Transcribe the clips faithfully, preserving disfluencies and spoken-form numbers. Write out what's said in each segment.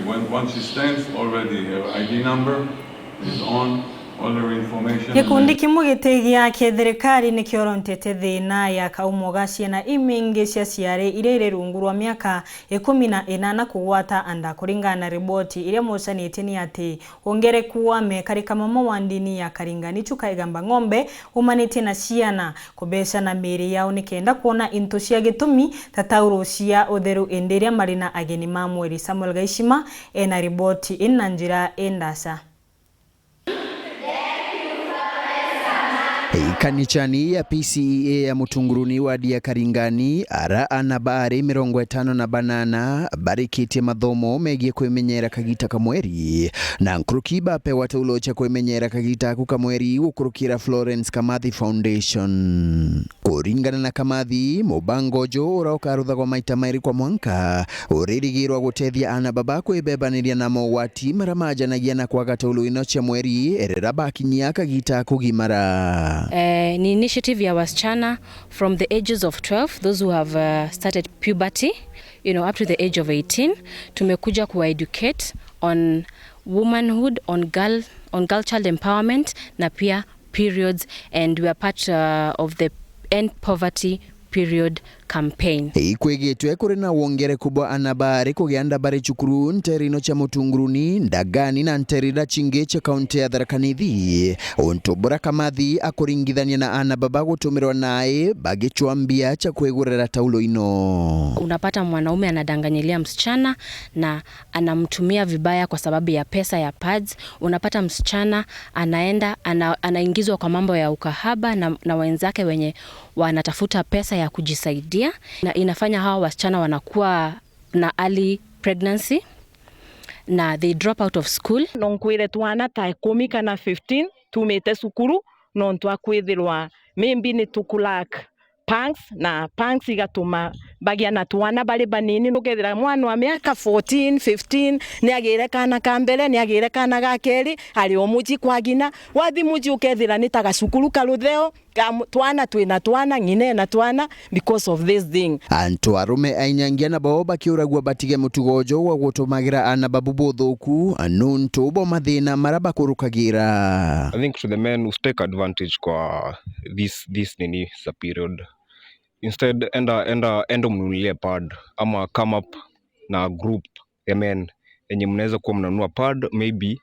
When, once she stands, already her I D number is on, all her information. Gikundi kimwe giti gia kithirikari ni kiorontete thina ya kaumo ga ciana imingi cia ciari iria iri rungu rwa miaka ikumi na inana kugwata nda. Kuringana na riboti iria mucanitie ni ati wongereku wa mekarika mamwe wa ndini ya Karingani Chuka Igamba Ng'ombe umanitie na ciana kubeca na miiri yao nikenda kwona into cia gitumi ta tauro cia utheru indi iria mari na ageni ma mweri. Samuel Gaishima ena riboti ina njira indaca. Ikanichani ya P C E A ya Mutunguruni wadi ya Karingani, ara ana baari mirongo itano na banana barikitie mathomo megie kwimenyera kagita ka mweri, na nkuruki bapewa taulo cia kwimenyera kagita aku ka mweri gukurukira Florence Kamathi Foundation. Kuringana na Kamathi, mubango uju uria ukaruthagwa maita mairi kwa mwanka uririgirwa gutethia ana baba kwibebaniria na mogwati maria majanagia na kwaga taulo ino cia mweri riria bakinyia kagita kugimara. Eh, ni initiative ya wasichana from the ages of twelve, those who have, uh, started puberty, you know, up to the age of eighteen. Tumekuja kuwa educate on womanhood, on girl, on girl child empowerment na pia periods, and we are part, uh, of the End Poverty Period campaign. Ikwigitwe kuri na wongereku bwa ana baari kugia nda bari cukuru nterino cia Mutunguruni, Ndagani na nterira cingi cia kaunti ya Tharaka Nithi, untu bura Kamathi akuringithania na ana baba gutumirwa nae bagicwa mbia cia kwigurira taulo ino. Unapata mwanaume anadanganyilia msichana na anamtumia vibaya kwa sababu ya pesa ya pads. Unapata msichana anaenda ana, anaingizwa kwa mambo ya ukahaba na, na wenzake wenye wanatafuta pesa ya kujisaidia, na inafanya hawa wasichana wanakuwa na early pregnancy na they drop out of school. No nkwire twana ta ikumi kana fifteen tumite cukuru nontu akwithirwa maybe ni tukulack pads, na pads igatuma bagia na twana bari banini. Ukethira mwana wa miaka fourteen, fifteen, ni agire kana ka mbere, ni agire kana ga keri, ari o muji kwa ng'ina. Wathi muji ukethira ni ta gacukuru ka rutheo, ka mu-, twana twina twana, ng'ina ena twana because of this thing. Antu arume ainyangia nabo bakiuragua batige mutugo uju wa gutumagira ana babu buthuku nuntu bwa mathina maria bakurukagira. I think to the men who take advantage kwa this, this nini za period. Instead, enda, enda, enda umnunulie pad ama come up na group ya men yenye mnaweza kuwa mnanunua pad, maybe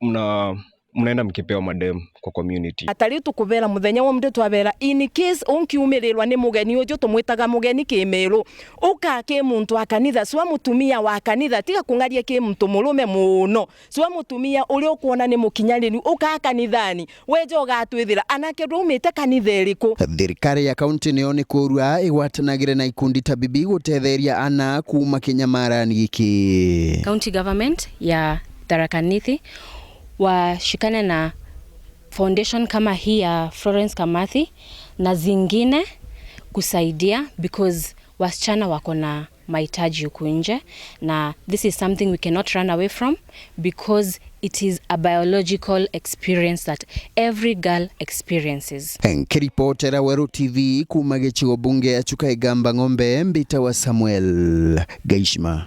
mna, mnaenda mkipewa madem kwa community. Ata riu tukubera muthenya wa munthi twabera, in case unkiumirirwa ni mugeni uju, tumwitaga mugeni kimiru, uka ki muntu wa kanitha, cua mutumia wa kanitha, tiga kung'aria ki muntu murume muno. Cua mutumia uria ukwona ni mukinyaniru, ukaa kanithani, weja ugatwithira, anake ndwaumite kanitha iriku? Thirikari ya kaunti niyo ni kurua igwatanagire na ikundi ta bibi gutetheria ana kuuma kinyamarani giki. County government ya Tharaka Nithi washikane na foundation kama hii ya Florence Kamathi na zingine kusaidia, because wasichana wako na mahitaji huku nje, na this is something we cannot run away from because it is a biological experience that every girl experiences. Nkiripotera Weru T V kuuma gicigo bunge ya Chuka Igamba Ng'ombe, mbitawa Samuel Gaishima.